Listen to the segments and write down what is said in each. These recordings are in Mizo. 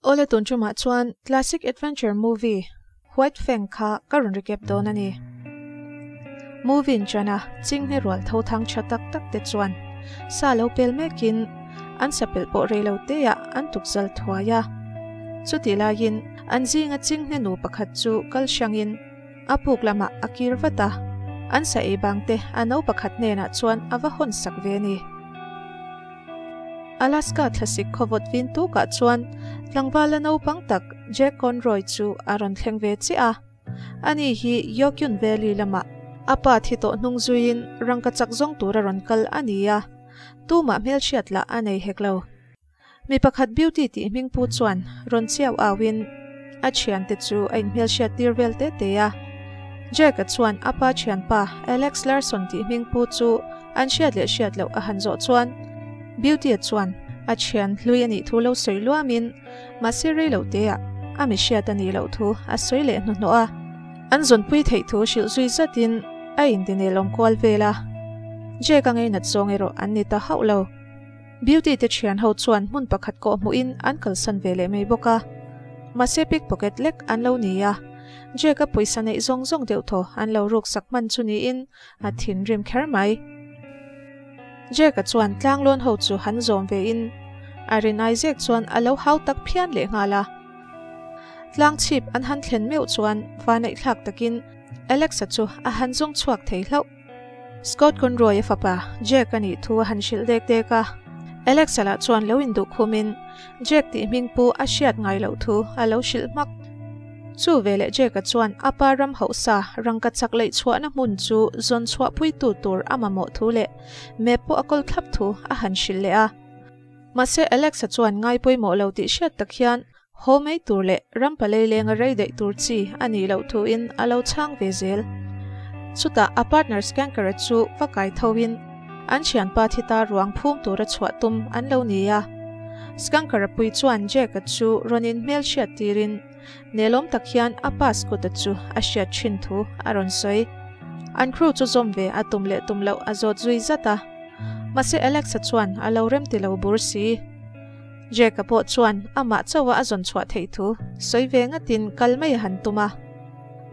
Awle tun tumah chuan classic adventure movie White Fang kha ka rawn recap dawn a ni. Movie in chana chinghne rual tho thang tha tak tak te chuan sa lo pel mekin an sa pelh pawh rei lo te ah an tukzal thuai a. Chutih laiin an zinga chinghne nu pakhat chu kal hrangin a puk lamah a kir vat a, an sa ei bang te a no pakhat hnenah chuan a va hawn sak ve a ni. Alaska thlasik khawvawt vin tukah chuan tlangvala naupang tak Jack Conroy chu a rawn thleng ve chiah a. Ani hi Yokyun Valley lamah a pa thi tawh hnung zuiin rangka chak zawng tur a rawn kal a ni a, tumah hmelhriat lah a nei hek lo. Mi pakhat Beauty tih hming pu chuan rawn chiau auin a thiante chu a inhmelhriat tir vel te te a. Jack-a chuan a pa thianpa Alex Larson tih hming pu chu An hriat leh hriat loh a han zawh chuan Beauty-a chuan a thian hlui a nih thu lo sawi luamin mahse rei lo teah a mi hriat a nih loh thu a sawi leh hnuhnawh a. An zawnpui theih thu hrilh zui zatin a intinelawm kual vel a. Jack-a ngeinat zawng erawh an ni ta hauh lo. Beauty te thian ho chuan hmun pakhat kawh hmuhin an kalsan ve leh mai bawk a. Mahse pickpocket lek an lo ni a, Jack-a pawisa neih zawng zawng deuh thaw an lo ruksak hman chu niin A thinrim kher mai. Jack-a chuan tlanglawn ho chu han zawm ve in a rin ai zek chuan a lo hau tak phian leh nghal a. Tlang chhip an han thlen meuh chuan vaneih thlak takin Alex-a chu a han zawng chhuak thei hlauh. Scott Conroy-a fapa Jack a nih thu a han hrilh dek dek a. Alex-a lah chuan lo induh khumin Jack tih hming pu a hriat ngai loh thu a lo hrilh hmak. Chu veleh Jack-a chuan a pa ram hauhsa rangka chak leih chhuahna hmun chu zawn chhuah puitu tur a mamawh thu leh map pawh a kawl thlap thu a han hrilh leh a. Mahse Alex-a chuan ngai pawimawh lo tih hriat tak hian haw mai tur leh ram palei lenga rei daih tur chi a nih loh thuin a lo chhang ve zel. Chutah a partner Skanker-a chu va kai thoin an thianpa thi ta ruang phum tura chhuah tum an lo ni a. Skanker-a pui chuan Jack-a chu rawn in hmel hriat tirin Nelawm tak hian a pa Scott-a chu a hriat thin thu a rawn sawi. An crew chu zawm ve a tum leh tum loh a zawt zui zat a. Mahse Alex-a chuan a lo rem ti lo bur si. Jack-a pawh chuan amah chauha a zawn chhuah theih thu sawi ve ngatin kal mai a han tum a.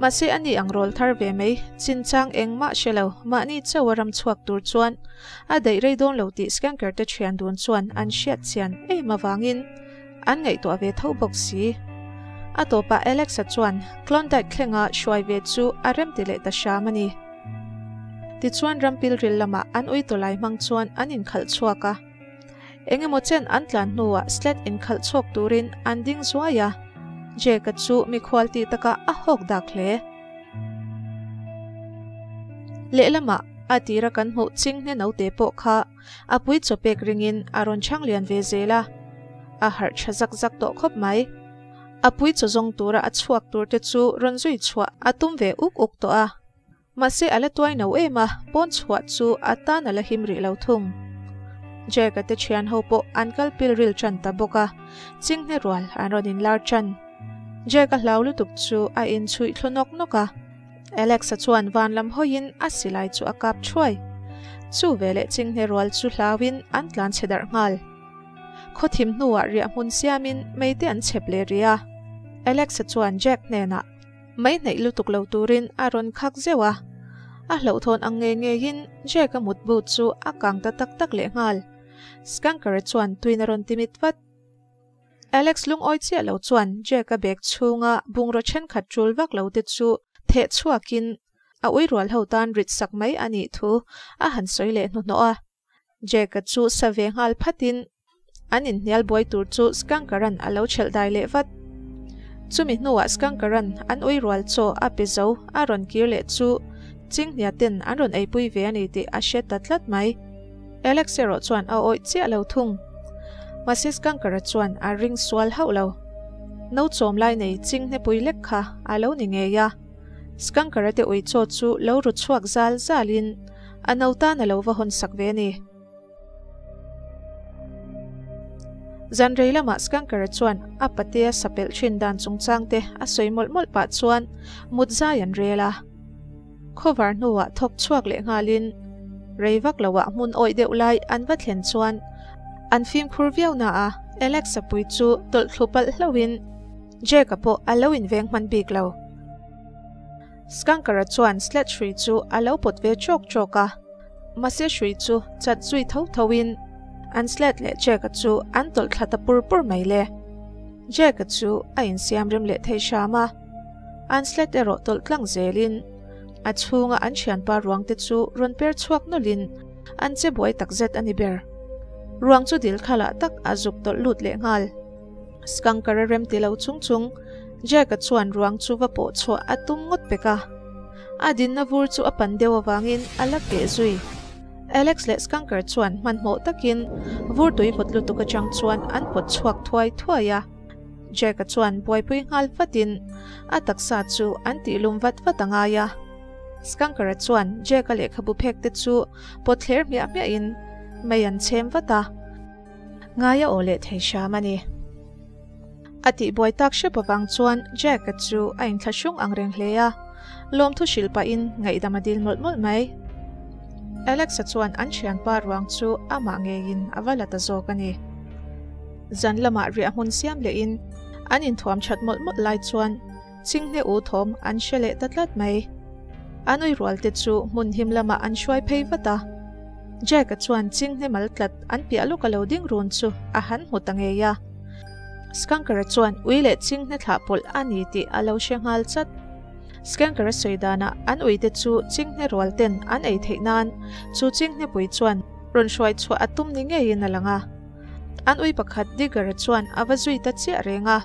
Mahse ani ang rawl thar ve mai, chinchang engmah hre lo, mahni chauha ram chhuak tur chuan a daih rei dawn lo tih Skanker te thian dun chuan an hriat chian em avangin An ngaihtuah ve tho bawk si. A tawpah Alex-a chuan Klondike thlenga hruai ve chu a rem ti leh ta hram a ni. Tichuan rampilril lamah an ui tawlai hmang chuan an inkhalh chhuak a. Eng emaw chen an tlan hnuah sled inkhalh chhuak turin an ding zuai a. Jake-a chu mikhual tih takah a hawk dak hle. Lehlamah a tira kan hmuh chinghne naute pawh kha A pui chawpek ringin a rawn chhang lian ve zel a, a harh tha zak zak tawh khawp mai. A pui chaw zawng tura a chhuak tur te chu rawn zui chhuah a tum ve uk uk tawh a. Mahse a la tuai no em a, pawn chhuah chu a tan a la him rih lo thung. Jack-a te thian ho pawh an kal pil ril tan ta bawk a, chinghne rual an rawn inlar tan. Jack-a hlau lutuk chu a inchhuih thlu nawk nawk a. Alex-a chuan van lam hawiin a silai chu a kap thuai. Chu veleh chinghne rual chu hlauin an tlan chhe darh nghal. Khawthim hnuah riah hmun siamin meite an chhep leh rih a. Alex-a chuan Jack hnenah mei hnaih lutuk lo turin a rawn khak zeuh a. A hlauhthawn ang ngei ngeiin Jack-a mutbu chu a kang ta tak tak leh nghal. Skanker-a chuan tuin a rawn timit vat. Alex lungawi chiah lo chuan Jack-a bag chhunga bungraw thenkhat tul vak lo te chu theh chhuakin a ui rual ho tan rit sak mai a nih thu a han sawi leh hnuhnawh a. Jack-a chu sa ve nghal phatin an inhnial buai tur chu Skankaran a lo chelh dai leh vat. Chumi hnuah Skankaran an ui rual chaw a pe zo a rawn kir leh chu Chinghnia ten an rawn eipui ve a ni tih a hre ta tlat mai. Alex erawh chuan a awih chiah lo thung. Mahse Skankara chuan a ring sual hauh lo. No chawm lai nei chinghne pui lek kha a lo ni ngei a. Skankara te ui chaw chu lo ru chhuak zal zalin a no tan a lo va hawn sak ve a ni. Zan rei lamah Skankara chuan a patea sapelh thin dan chungchang te a sawi mawlh mawlh pah chuan mut zai an rel a. Khawvar hnuah thawk chhuak leh nghalin rei vak loah hmun awih deuh lai an va thlen chuan an fimkhur viau na a. Alex-a pui chu tawlh thlu palh hlauhin Jake-a pawh a lo inveng hman bik lo. Skunker-a chuan sled hrui chu a lo pawt ve chawk chawk a, mahse hrui chu chat zui tho thoin an sled leh Jake-a chu an tawlh thla ta pur pur mai le. Jake-a chu a insiam rem leh thei hram a, an sled erawh tawlh tlang zelin a chhunga an thianpa ruang te chu rawn per chhuak nawlhin an che buai takzet a ni ber. Ruang chu dil khalah tak a zuk tawlh lut leh nghal. Skunker a rem ti lo chung chung Jack-a chuan ruang chu va pawh chhuah a tum ngawt pek a. A dinna vur chu a pan deuh avangin a la keh zui. Alex leh Skunker chuan hmanhmawh takin vur tui vawt lutuk atang chuan an pawt chhuak thuai thuai a. Jack-a chuan buaipui nghal vatin a taksa chu an tih lum vat vat a ngai a. Skunker-a chuan Jack-a lehkhabu phek te chu pawt thler hmiah hmiahin mei an chhem vat a. Ngai a aw leh thei hram a ni. A tihbuai tak hrep avang chuan Jack-a chu a inthlahrung ang reng hle a, lawmthu hrilh pahin ngaihdam a dil mawlh mawlh mai. Alex-a chuan an thianpa ruang chu amah ngeiin a va la ta zawk a ni. Zan lamah riah hmun siam lehin an inthuam that mawlh mawlh lai chuan Chinghne u thawm an hre leh ta tlat mai. An ui rual te chu hmun him lamah an hruai phei vat a. Jack-a chuan chinghne mal tlat an piah lawk a lo ding run chu a han hmu ta ngei a. Skanker-a chuan ui leh chinghne thlah pawlh a ni tih a lo hre nghal chat. Skanker-a sawi danah an ui te chu chinghne rual ten an ei theih nan chu chinghne pui chuan rawn hruai chhuah a tum ni ngeiin a lang a. An ui pakhat Digger-a chuan a va zui ta chiah reng a.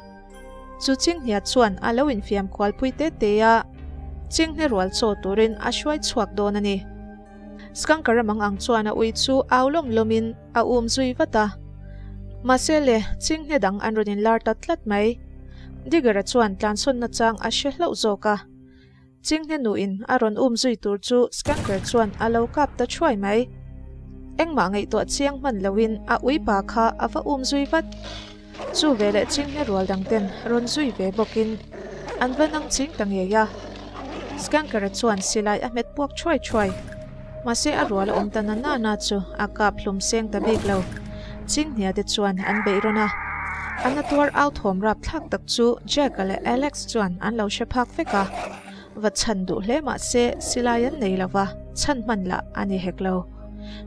Chu Chinghnia chuan a lo infiam kualpui te te a, Chinghne rual chaw turin a hruai chhuak dawn a ni. Skunker-a mang ang chuan a ui chu au lawm lawmin a um zui vat a. Mahse le, Chinghne dang an rawn inlar ta tlat mai. Digger-a chuan tlansawn nachang a hre hlauh zawk a. Chinghne nuin a rawn um zui tur chu Skanker chuan a lo kap ta thuai mai. Engmah ngaihtuah chiang hman loin a uipa kha a va um zui vat. Chu veleh Chinghne rual dang ten rawn zui ve bawkin an va nang ching ta ngei a. Skanker-a chuan silai a hmet puak thuai thuai. Mahse a rual a awm ta na na na chu a kap hlum seng ta bik lo. Chinghnia te chuan an beih rawn a. A na tuar au thawm rap thlak tak chu Jack-a leh Alex chuan an lo hre phak vek a. Va chhan duh hle mahse silai an nei lo va, chhan hman lah a ni hek lo.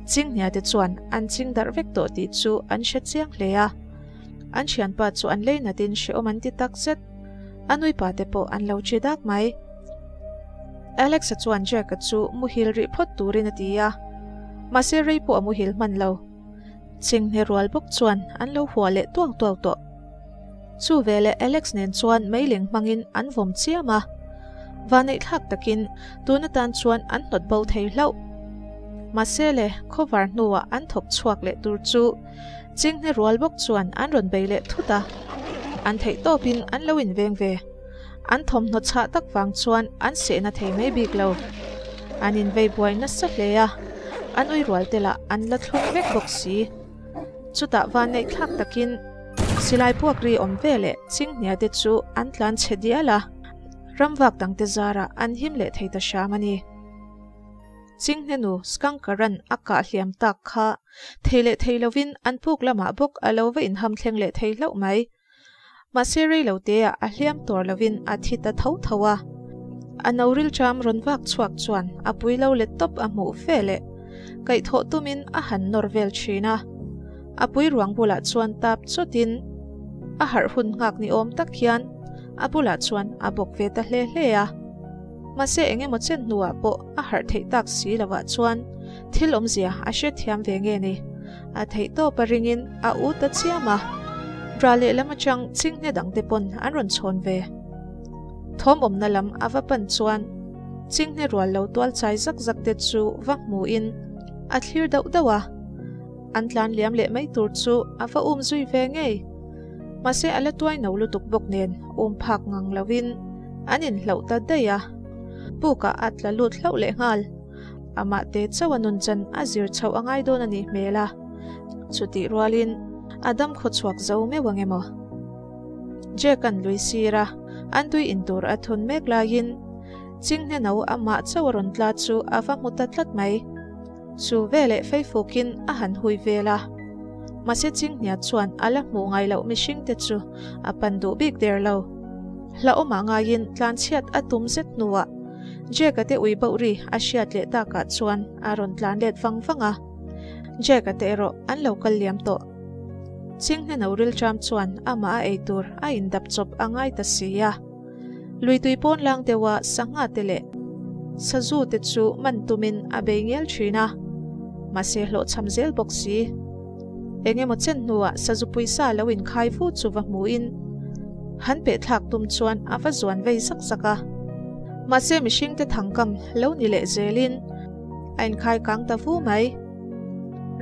Chinghnia te chuan an ching darh vek tawh tih chu an hre chiang hle a. An thianpa chu an lei natin hrehawm an ti tak zet. A nuipa te pawh an lo chi dak mai. Alex-a chuan Jack-a chu muhil rih phawt turin a ti a, mahse rei pawh a muhil hman lo. Chinghne rual bawk chuan an lo hua leh tuau tuau tawh. Chu veleh Alex nen chuan meiling hmangin an vawm chiam a, vaneihthlak takin tun atan chuan an hnawt bo thei hlauh. Mahse le, khawvar hnuah an thawk chhuak leh tur chu Chinghne rual bawk chuan an rawn bei leh thut a, an theih tawpin an lo inveng ve. An thawmhnaw chhah tak vang chuan an sehna thei mai bik lo. An invei buai nasa hle a, an ui rual te lah an la thlung vek bawk si. Chutah vanneih thlak takin silai puak ri awm ve leh Chinghnia te chu an tlan chhe dial a, ramvak dangte zarah an him leh thei ta hram a ni. Chinghne nu Skankaran a kah hliam tak kha thei leh thei lovin an puk lamah bawk a lo va inham thleng leh thei hlauh mai. Mahse rei lo teah a hliam tuar lovin a thi ta tho tho a. A no rilṭam rawn vak chhuak chuan a pui lo let tawp a hmuh fe leh kaihthawh tumin a han nawr vel ṭhin a. A pui ruang bulah chuan tap chawtin a harh hun nghak ni awm tak hian a bulah chuan a bawk ve ta hle hle a. Mahse eng emaw chen hnuah pawh a harh theih tak si lovah chuan thil awmzia a hrethiam ve nge ni. A theih tawp a ringin a u ta chiam a, ra lehlam atang chinghne dangte pawn an rawn chhawn ve. Thawm awmna lam a va pan chuan chinghne rual lo tual chai zak zak te chu va hmuhin a thlir dauh dauh a, an tlan liam leh mai tur chu a va um zui ve ngei. Mahse a la tuai no lutuk bawk nen um phak ngang lovin an inhlauh ta daih a, pukah a tla lut hlauh leh nghal. Amah te chauh a nun chan a zir chhoh a ngai dawn a nih hmel a, chutih rualin a dam khaw chhuak zo meuh ang emaw? Jack an lui sir a, an tui in tur a thun mek laiin Chinghne no amah chauh a rawn tla chu a va hmu ta tlat mai. Chu veleh feifukin a han hui vel a. Mahse Chinghnia chuan a la hmuh ngai loh mihring te chu a pan duh bik der lo. Hlauhawmah ngaiin tlanchhiat a tum zet hnuah Jack-a te ui boh ri a hriat leh takah chuan a rawn tlan let vang vang a. Jack-a te erawh an lo kal liam tawh. Chinghne no rilṭam chuan amah a ei tur a indap chawp a ngai ta si a. Lui tui pawn lang deuha sangha te leh sazu te chu man tumin a bei ngel thin a, mahse hlawhchham zel bawk si. Eng emaw chen hnuah sazu puisa lo inkhai vu chu va hmuhin han pehthlak tum chuan a va zuan vei zak zak a. Mahse mihringte thangkam lo ni leh zelin a inkhai kang ta vu mai.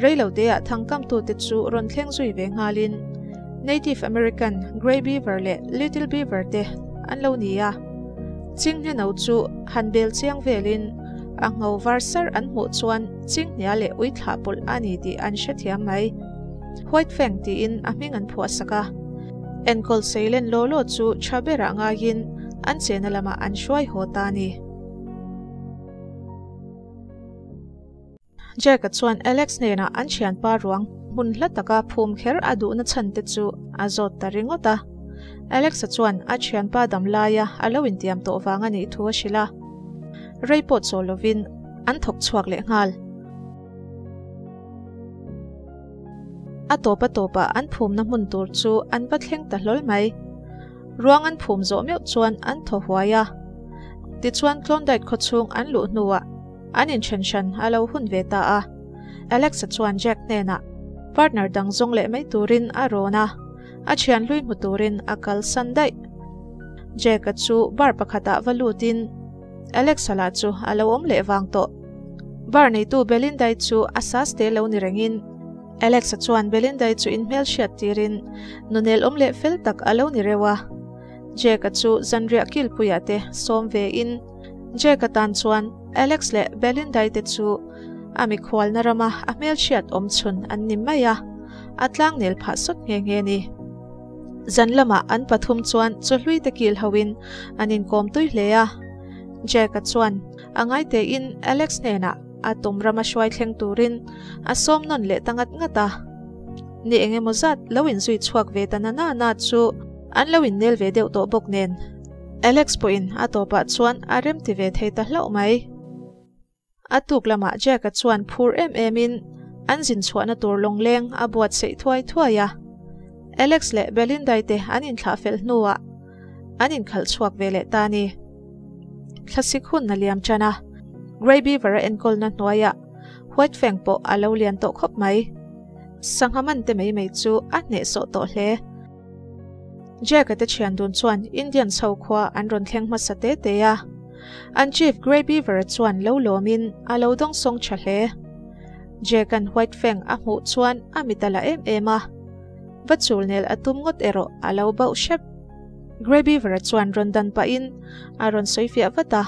Reiloteah thangkamtute chu rawn thleng zui ve nghalin Native American Grey Beaver leh Little Beaver te an lo ni a. Chinghne-no chu han bel chiang velin a ngho var sar an hmuh chuan chinghnia leh ui thlah pawlh a ni tih an hrethiam mai. White Fang tiin a hming an phuah sak a. Enkawl seilen law law chu tha berah ngaiin an chena lamah an hruai haw ta a ni. Jack-a chuan Alex hnenah an thianpa ruang hmun hla taka phum kher a duhna chhan te chu a zawt ta ringawt a. Alex-a chuan a thianpa dam laia a lo intiam tawh vang a nih thu a hrilh a. Rei pawh chaw lovin an thawk chhuak leh nghal. A tawp a tawpah an phumna hmun tur chu an va thleng ta hlawl mai. Ruang an phum zawh meuh chuan an thaw huai a. Tichuan Klondike khawchhung an luh hnuah an inthen hran a lo hun ve ta a. Alex-a chuan Jack hnenah partner dang zawng leh mai turin a rawn a, a thian hlui hmu turin a kalsan daih. Jack-a chu bar pakhatah va lutin Alex-a lah chu a lo awm leh vang tawh. Bar neitu Belinda-i chu a saste lo ni rengin Alex-a chuan Belinda-i chu inhmel hriat tirin nunel awm leh fel tak a lo ni reuh a. Jack-a chu zanriah kilpuiah te sawm ve in Jack-a tan chuan Alex leh Belinda-i te chu a mikhualna rama a hmel hriat awm chhun an ni mai a, a tlangnel phah sawt nghe nghe ni. Zan lamah an pathum chuan chawhlui te kil hoin an inkawm tui hle a. Jack-a chuan a ngaitein Alex hnenah a tum rama hruai thleng turin a sawm nawn leh ta ngat ngat a. Ni eng emaw zat lo inzui chhuak ve ta na na na chu an lo innel ve deuh tawh bawk nen Alex pawhin a tawpah chuan a remti ve thei ta hlauh mai. A tuk lamah Jack-a chuan phur em em in an zin chhuahna tur lawngleng a buatsaih thuai thuai a. Alex leh Belinda-i te an inthlah fel hnuah an inkhalh chhuak ve leh ta a ni. Thlasik hun a liam tan a, Grey Beaver-a enkawlna hnuaiah White Fang pawh a lo lian tawh khawp mai. Sangha man te mai mai chu a hnehsawh tawh hle. Jack-a te thian dun chuan Indian chho khua an rawn thleng hmasa te te a. An Chief Grey Beaver-a chuan lo lawmin a lo dawngsawng tha hle. Jack-a'n White Fang a hmuh chuan a mit a la em em a. Va chul nel a tum ngawt erawh a lo bauh hrep. Grey Beaver-a chuan rawn dan pahin a rawn sawi fiah vat a.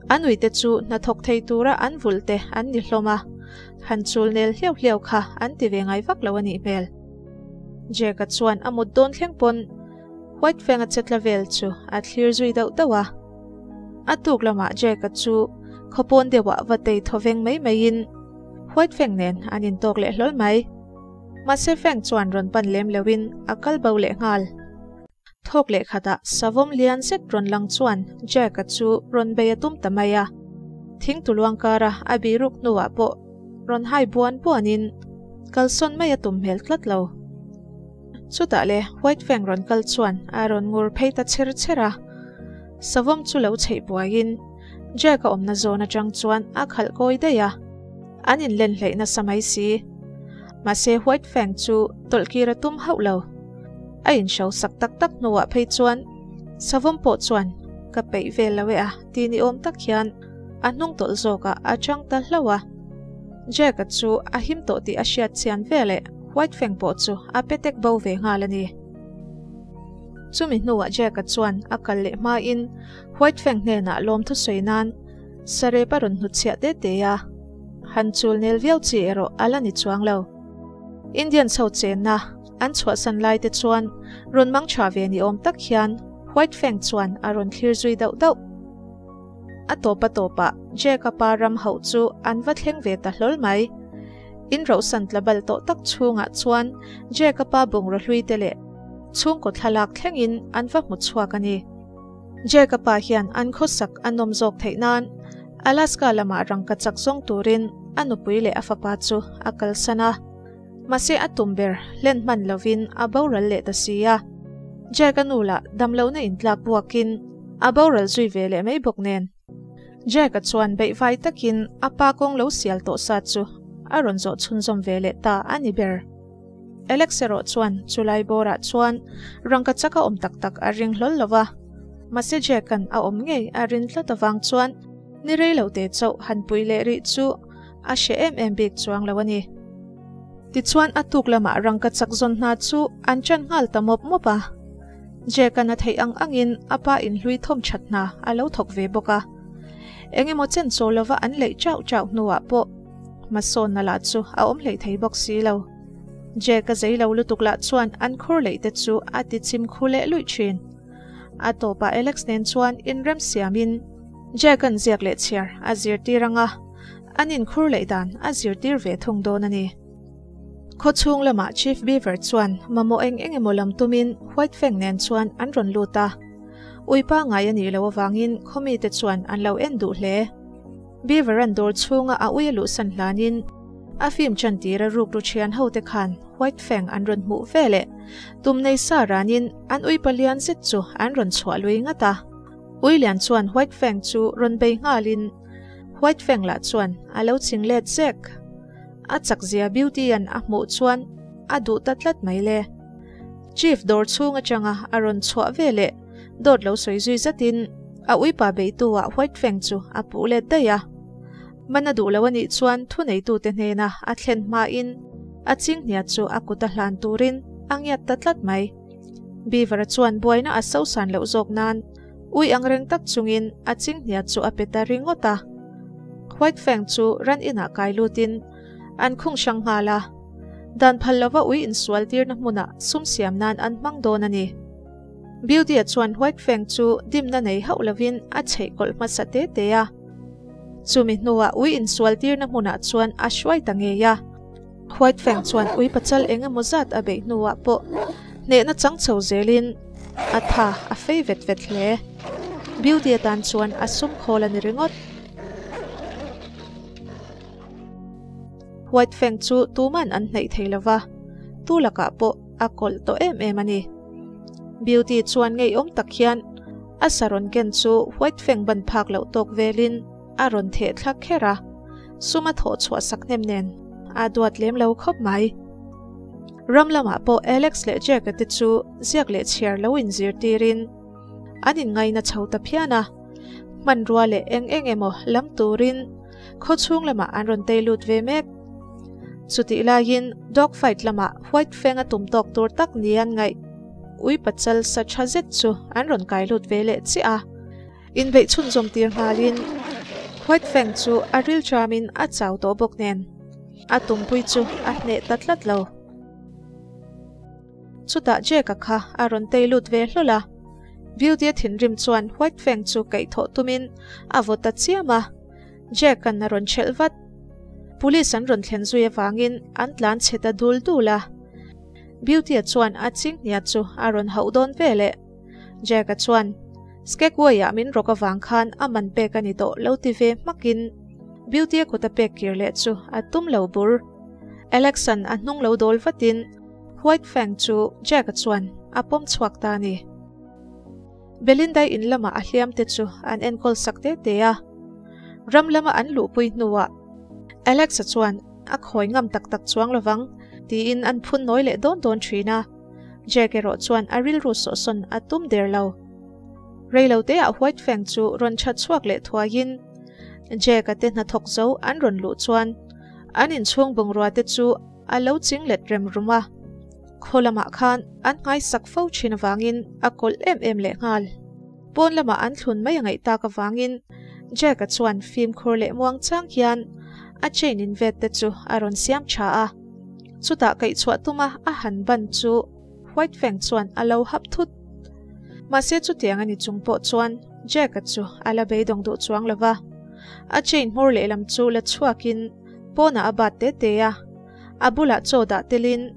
An uite chu hnathawk thei tura an vulh te an ni hlawm a, han chul nel hliau hliau kha an ti ve ngai vak lo a nih hmel. Jack-a chuan a mut dawn thleng pawn White Fang-a chetla vel chu a thlir zui dauh dauh a. A tuk lamah Jack-a chu khawpawn deuhah va tei thaw veng mai maiin White Fang nen an intawk leh hlawl mai. Mahse Fang chuan rawn pan lem loin a kal bo leh nghal. Thawk leh khatah savawm lian zet rawn lang chuan Jack-a chu rawn bei a tum ta mai a. Thing tuluang kara a biruk hnuah pawh rawn hai buan buanin kalsawn mai a tum hmel tlat lo. Chutah le White Fang rawn kal chuan a rawn ngur phei ta chher chher a. Savawm chu lo chheih buaiin Jack-a awmna zawn atang chuan a khalh kawi daih a. An inlen hleih nasa mai si. Mahse White Fang chu tawlhkir a tum hauh lo. A inhro sak tak tak hnuah phei chuan Savawm pawh chuan ka peih vel lo e a ti ni awm tak hian a hnung tawlh zawkah a chang ta hlauh a. Jack-a chu a him tawh tih a hriat chian veleh White Fang pawh chu a pe tek bo ve nghal a ni. Chumi hnuah Jack-a chuan a kal leh hmain White Fang hnenah lawmthu sawi nan sarep a rawn hnutchhiah te te a. Han chul nel viau chi erawh a la ni chuang lo. Indian chho chenna an chhuahsan lai te chuan rawn mang tha ve ni awm tak hian White Fang chuan a rawn thlir zui dauh dauh. A tawp a tawpah Jack-a pa ram hauh chu an va thleng ve ta hlawl mai. In rauhsan tla bal tawh tak chhungah chuan Jack-a pa bungraw hlui te leh chhungkaw thlalak thlengin an va hmu chhuak a ni. Jack-a pa hian an khawsak a nawm zawk theih nan Alaska lamah rangka chak zawng turin a nupui leh a fapa chu a kalsan a. Mahse a tum ber hlen hman lovin a boral leh ta si a. Jack-a nu lah damlohna intlak buakin a boral zui ve leh mai bawk nen. Jack-a chuan beihvai takin a pa kawng lo sial tawh sa chu a rawn zawh chhunzawm ve leh ta a ni ber. Alex erawh chuan chulai bawrah chuan rangka chak a awm tak tak a ring hlawl lo va, mahse Jack-a'n a awm ngei a rin tlat avang chuan ni rei lo te chauh han pui leh rih chu a hre em em bik chuang lo a ni. Tichuan a tuk lamah rangka chak zawn hna chu an ṭan nghal ta mawp mawp a. Jack-a'n a theih ang angin a pa inhlui thawm that hna a lo thawk ve bawk a. Eng emaw chen chaw lova an leih chauh chauh hnuah pawh hmasawnna lah chu a awm hleih thei bawk si lo. Jack-a zei lo lutuk lah chuan an khur leih te chu a ti chim khu leh luih thin. A tawpah Alex nen chuan inrem siamin Jack-a'n ziak leh chhiar a zirtir ang a, an inkhur leih dan a zirtir ve thung dawn a ni. Khaw chhung lamah Chief Beaver chuan mamawh eng eng emaw lam tumin White Fang nen chuan an rawn lut a. Ui pangngai a nih loh avangin khaw mite chuan an lo en duh hle. Beaver-a'n dawr chhunga a ui a luhsan hlanin a film chantira rukru thian hote khan White Fang an rawn hmuh veleh tum nei sa ranin an ui palian zet chu an rawn chhuah lui ngat a. Ui lian chuan White Fang chu rawn bei nghalin White Fang lah chuan a lo ching let zek. A chakzia Beauty-a'n a hmuh chuan a duh ta tlat mai le. Chief dawr chhung atanga a rawn chhuah ve leh dawt lo sawi zui zatin a uipa beitu-ah White Fang chu a puh let daih a. Man a duh lo a nih chuan thuneitute hnena a thlen hmain a chinghnia chu a kut a hlan turin a ngiat ta tlat mai. Beaver-a chuan buaina a sosan loh zawk nan Ui angreng tak chungin a chinghnia chu a pe ta ringawt a. White Fang chu ran inah kai lutin an khung hrang nghal a. Dan phal lova ui insual tirna hmunah sum siam nan an hmang dawn a ni. Beauty-a chuan White Fang chu dimna nei hauh lovin a chheih kawlh hmasa te te a. Chumi hnuah ui insual tirna hmunah chuan a hruai ta ngei a. White Fang chuan ui pachal eng emaw zat a beih hnuah pawh hnehna chang chho zelin a tha a fei vet vet hle. Beauty atan chuan a sum khawl a ni ringawt. White Fang chu tuman an hnaih thei lova, tu lakah pawh a kawlh tawh em em a ni. Beauty chuan ngeiawm tak hian a sa rawn ken chu White Fang ban phak loh tawk velin a rawn theh thlak kher a, sum a thawh chhuah sak hnem nen a duat lem lo khawp mai. Ram lamah pawh Alex leh Jack-a te chu ziak leh chhiar lo inzirtirin an inngaina chho ta phian a, hmanrua leh eng eng emaw lam turin khaw chhung lamah an rawn tei lut ve mek. Chutih laiin dog fight lamah White Fang a tum tawk tur tak ni an ngaih ui pachal sa tha zet chu an rawn kai lut ve leh chiah a. Inbeih chhunzawm tir nghalin White Fang chu a ril ṭamin a chau tawh bawk nen a tumpui chu a hneh ta tlat lo. Chutah Jack-a kha a rawn tei lut ve hlawl a, Beauty-a thinrim chuan White Fang chu kaihthawh tumin a vaw ta chiam a, Jack-a'n a rawn ṭhelh vat. Police an rawn thlen zui avangin an tlan chhe ta dul dul a, Beauty-a chuan a chinghnia chu a rawn hauh dawn veleh. Jack-a chuan, Skegway-ah min rawk avang khan a man pek a ni tawh lo ti ve hmakin Beauty-a kut a pek kir leh chu a tum lo bur. Alex-a'n a hnung lo dawl vatin White Fang chu Jack-a chuan a pawm chhuak ta a ni. Belinda-i in lamah a hliam te chu an enkawl sak te te a. Ram lama an luhpui hnuah Alex-a chuan a khawi ngam tak tak chuang lovang tiin an phun nawi leh dawn dawn thin a. Jack erawh chuan a rilru sawhsawn a tum der lo. Reiloteah White Fang chu rawn chat chhuak leh thuaiin Jack-a te hnathawk zo an rawn luh chuan an inchhung bungrua te chu a lo ching let rem rum a. Khaw lamah khan an nghaisak fo thin avangin a kawlh em em leh nghal. Pawn lamah an thlun mai a ngaih tak avangin Jack-a chuan fimkhur leh muang chang hian a chain invet te chu a rawn siam tha a. Chutah kaihchhuah tuma a han ban chu White Fang chuan a lo hap thut. Mahse chutiang a ni chung pawh chuan Jack-a chu a la beidawng duh chuang lo va. A chain hmawr lehlam chu la chhuakin pawnah a bat te te a. A bulah chaw dah telin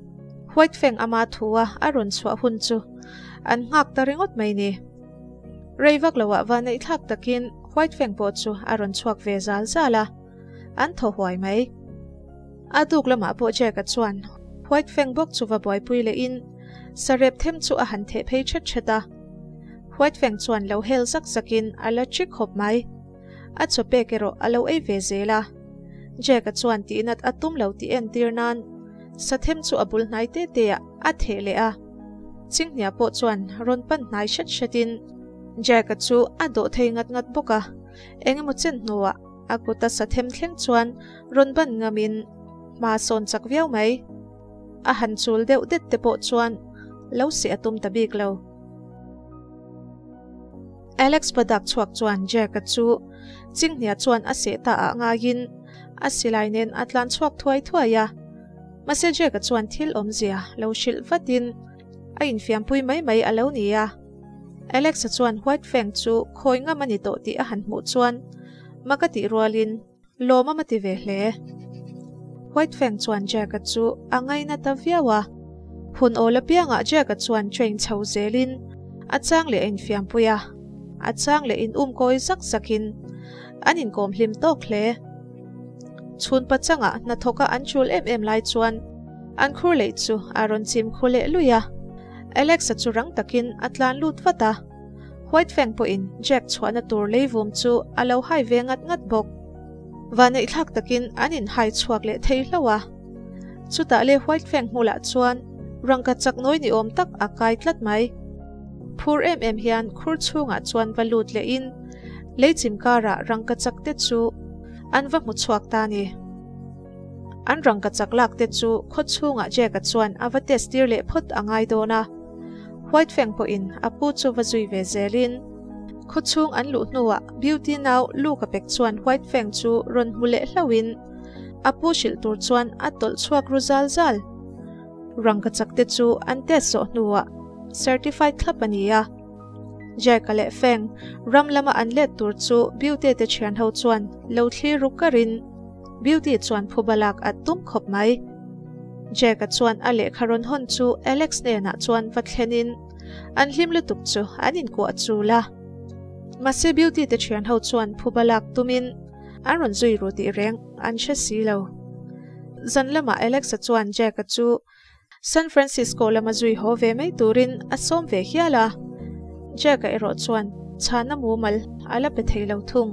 White Fang ama thua a rawn chhuah hun chu an nghak ta ringawt mai ni. Rei vak loah vaneih thlak takin White Fang pawh chu a rawn chhuak ve zal zal a, an thaw huai mai. A tuk lamah pawh Jack-a chuan White Fang bawk chu va buaipui lehin sarep them chu a han theh phei thet thet a. White Fang chuan lo hel zak zakin a la ṭi khawp mai. A chaw pek erawh a lo ei ve zel a. Jack-a chuan tihnat a tum lo tih entir nan sathem chu a bul hnai te te ah a theh leh a. Chinghnia pawh chuan rawn pan hnai hret hretin Jack-a chu a dawh thei ngat ngat bawk a. Eng emaw chen hnuah a kuta sathem thleng chuan rawn ban ngamin hma sawn chak viau mai. A han chul deuh det te pawh chuan lo seh a tum ta bik lo. Alex padak chhuak chuan Jack-a chu Chinghnia chuan a seh ta ah ngaiin a silai nen a tlan chhuak thuai thuai a. Mahse Jack-a chuan thil awmzia lo hrilh vatin a infiampui mai mai a lo ni a. Alex-a chuan White Fang chu khawi ngam a ni tawh tih a han hmuh chuan mak a tih rualin Lawm a mati ve hle. White Fang chuan Jack-a chu a ngaina ta viau a. Hun awl apiangah Jack-a chuan train chho zelin a chang leh a infiampui a, a chang leh in um kawi zak zakin an inkawm hlim tawk hle. Chhun pachangah hnathawka an chul em em lai chuan an khur leh chu a rawn chim khu leh lui a. Alex-a chu rang takin a tlan lut vat a. White Fang pawhin Jack chhuahna tur leivum chu a lo hai ve ngat ngat bawk. Vaneihthlak takin an inhai chhuak leh thei hlauh a. Chutah le White Fang hmulah chuan rangka chak nawi ni awm tak a kai tlat mai. Phur em em hian khur chhungah chuan va lut lehin leichim karah rangka chak te chu an va hmu chhuak ta ni. An rangka chak lak te chu khaw chhungah Jack-a chuan a va test tir leh phawt a ngai dawn a. White Fang pawhin a pu chu va zui ve zelin khaw chhung an luh hnuah Beauty nau Luke-a pek chuan White Fang chu rawn hmu leh hlauhin a pu hrilh tur chuan a tawlh chhuak ru zal zal. Rangka chak te chu an test zawh hnuah certified thlap a ni a. Jack-a leh Fang ram lama an let tur chu Beauty te thian ho chuan lo thlir ru karin Beauty chuan phuba lak a tum khawp mai. Jack-a chuan a lehkha rawn hawn chu Alex hnenah chuan va thlenin an hlim lutuk chu an inkuah chul a. Mahse Beauty te thian ho chuan phuba lak tumin an rawn zui ru tih reng an hre si lo. Zan lamah Alex-a chuan Jack-a chu San Francisco lama zui haw ve mai turin a sawm ve hial a, Jack-a erawh chuan chhana mumal a la pe thei lo thung.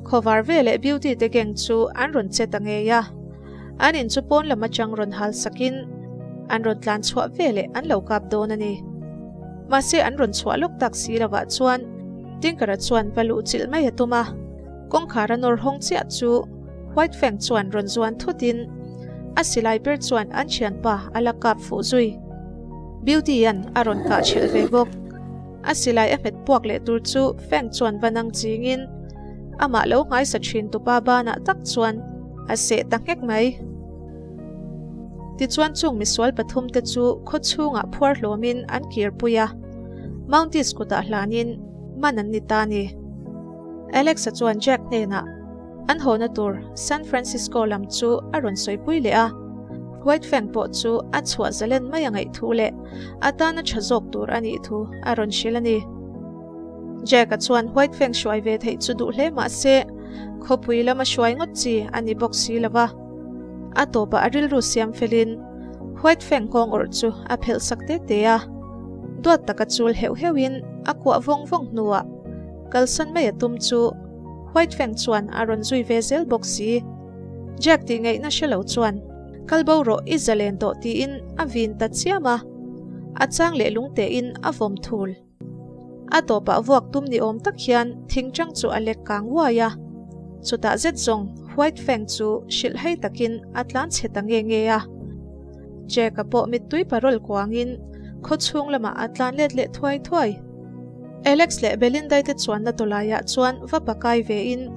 Khawvar ve leh Beauty te gang chu an rawn che ta ngei a, an in chu pawn lam atang rawn hal sakin an rawn tlan chhuah ve leh an lo kap dawn a ni. Mahse an rawn chhuah lawk tak si lovah chuan Tinker-a chuan va luh chilh mai a tum a, kawngkhar a nawr hawng chiah chu White Fang chuan rawn zuan thutin a silai ber chuan an thianpa a la kap fuh zui. Beauty-a'n a rawn kah chhelh ve bawk. A silai a hmet puak leh tur chu Fang chuan va nang chingin amah lo nghaisa thin tupa banah tak chuan a seh ta nghek mai. Tichuan chung misual pathumte chu khaw chhungah phuar hlawmin an kirpui a, Mounties kutah hlanin man an ni ta a ni. Alex-a chuan Jack hnenah An hawna tur San Francisco lam chu a rawn sawipui leh a, White Fang pawh chu a chhuah zalen mai a ngaih thu leh a tana tha zawk tur a nih thu a rawn hrilh a ni. Jack-a chuan White Fang hruai ve theih chu duh hle mah se, khawpui lama hruai ngawt chi a ni bawk si lo va. A tawpah a rilru siam felin White Fang nghawng awrh chu a phelh sak te te a, duat taka chul heuh heuhin a kuah vawng vawng hnuah kalsan mai a tum chu White Fang chuan a rawn zui ve zel bawk si. Jack tih ngaihna hre lo chuan, Kal bo rawh i zalen tawh tiin a vin ta chiam a. A chang leh lung tein a vawm thul. A tawpah vuak tum ni awm tak hian thingchang chu a lek kang uai a. Chutah zet zawng White Fang chu hrilh hei takin a tlan chhe ta nge nge a. Jack-a pawh mittui parol kuangin khaw chhung lamah a tlan let leh thuai thuai. Alex leh Belinda-i te chuanna tawlaiah chuan va pakai vein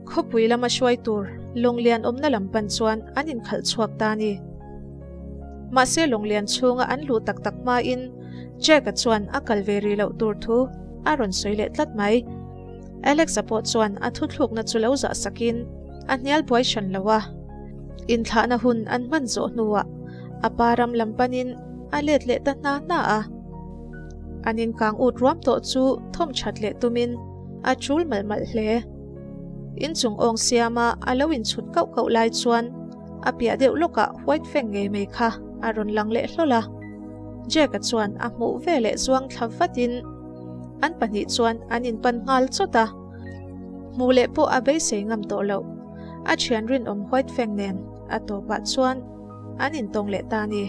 khawpui lama hruai tur Lawnglian awmna lam pan chuan an inkhalh chhuak ta a ni. Mahse Lawnglian chhunga an luh tak tak hmain Jack-a chuan a kal ve rih loh tur thu a rawn sawi leh tlat mai. Alex-a pawh chuan a thuthlukna chu lo zah sakin a hnial buai hran lo a. Inthlahna hun an hman zawh hnuah a pa ram lam panin a let leh ta hna hna a. An inkang ut ruam tawh chu thawm that leh tumin a chul malh malh hle. Inchung awng siama a lo inchhut kauh kauh lai chuan a piah deuh lawkah White Fang ngei mai kha a rawn lang leh hlawl a. Jack-a chuan a hmuh veleh zuang thla vatin an pahnih chuan an inpan nghal chawt a. Hmuh leh pawh a beisei ngam tawh loh. A thian rinawm White Fang nen a tawpah chuan an intawng leh ta a ni.